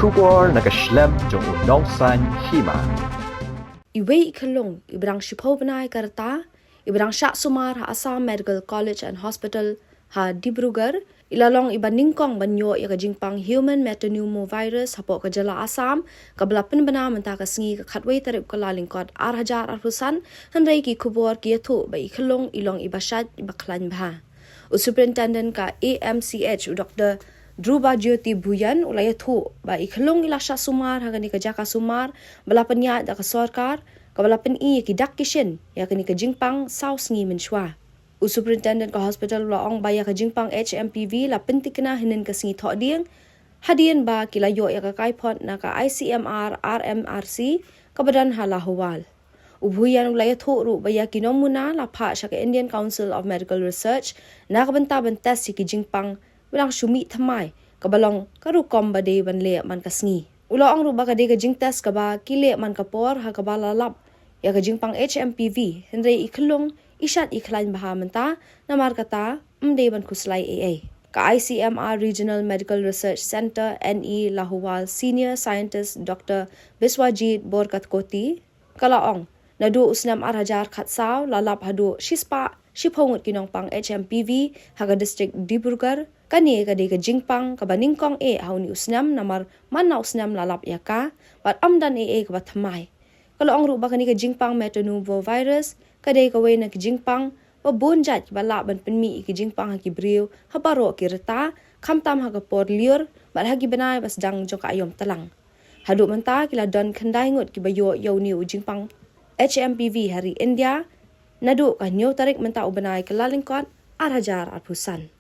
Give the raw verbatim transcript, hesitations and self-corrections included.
Khubor na ka shlem jong u nongsan hima. Iwei i khyllung iba dang shiphew bnai ka rta iba dang shah sumar ha Assam Medical College and Hospital ha Dibrugarh i la long iba nyngkong ban ïoh ïa ka jingpang human metapneumovirus hapoh ka jylla Assam, kaba la pynbna mynta ka sngi ka khatwei tarik u Kyllalyngkot arhajar arphew san, hynrei ki khubor ki ïathuh ba i khyllung i long iba shait iba khlaiñ bha. U Superintendent ka A M C H, u Doktor Dhrubajyoti Bhuyan, u la ïathuh ba i khyllung i la shah sumar ha kane ka jaka sumar ba la pynïaid da ka sorkar, kaba la pyni ïa ki dak ki shin ïa kane ka jingpang saw sngi mynshuwa. U Superintendent ka hospital u la ong ba ïa ka jingpang H M P V la pyntikna hynnin ka sngi Thohdieng, hadien ba ki la ïoh ïa ka kaiphod na ka I C M R R M R C kaba don ha Lahowal. U Bhuyan u la ïathuh ruh ba ïa ki nomuna la phah sha ka Indian Council of Medical Research na ka bynta ban test ïa ki jingpang ba dang shu mih thymmai, kaba long ka rukom ba dei ban leh man ka sngi. U la ong ruh ba ka dei ka jingtest kaba ki leh man ka por ha kaba la lap ïa ka jingpang H M P V, hynrei i khyllung i shait i khlaiñ bha mynta, namar kata ym dei ban khuslai ei ei. Ka I C M R Regional Medical Research Centre, N E Lahowal Senior Scientist Doktor Biswajit Borkatkoti ka la ong, naduh u snem arhajar khatsaw la lap haduh shispah shiphew ngut ki nongpang H M P V ha ka district Dibrugarh. Kane ka dei ka jingpang kaba nyngkong eh ha une u snem, namar man la u snem la lap ïa ka bad ym don ei ei kaba thymmai. Ka la ong ruh ba kane ka jingpang metapneumovirus ka dei kawei na ki jingpang ba bun jait ba lah ban pynmih ïa ki jingpang ha ki briew ha baroh ki rta, khamtam ha ka por lyiur bad ha ki bnai ba sdang jong ka aïom tlang. Haduh mynta ki la don khyndai ngut kiba ïoh ïa une u jingpang H M P V ha ri India naduh ka hynñiew tarik mynta u bnai Kyllalyngkot arhajar arphew san.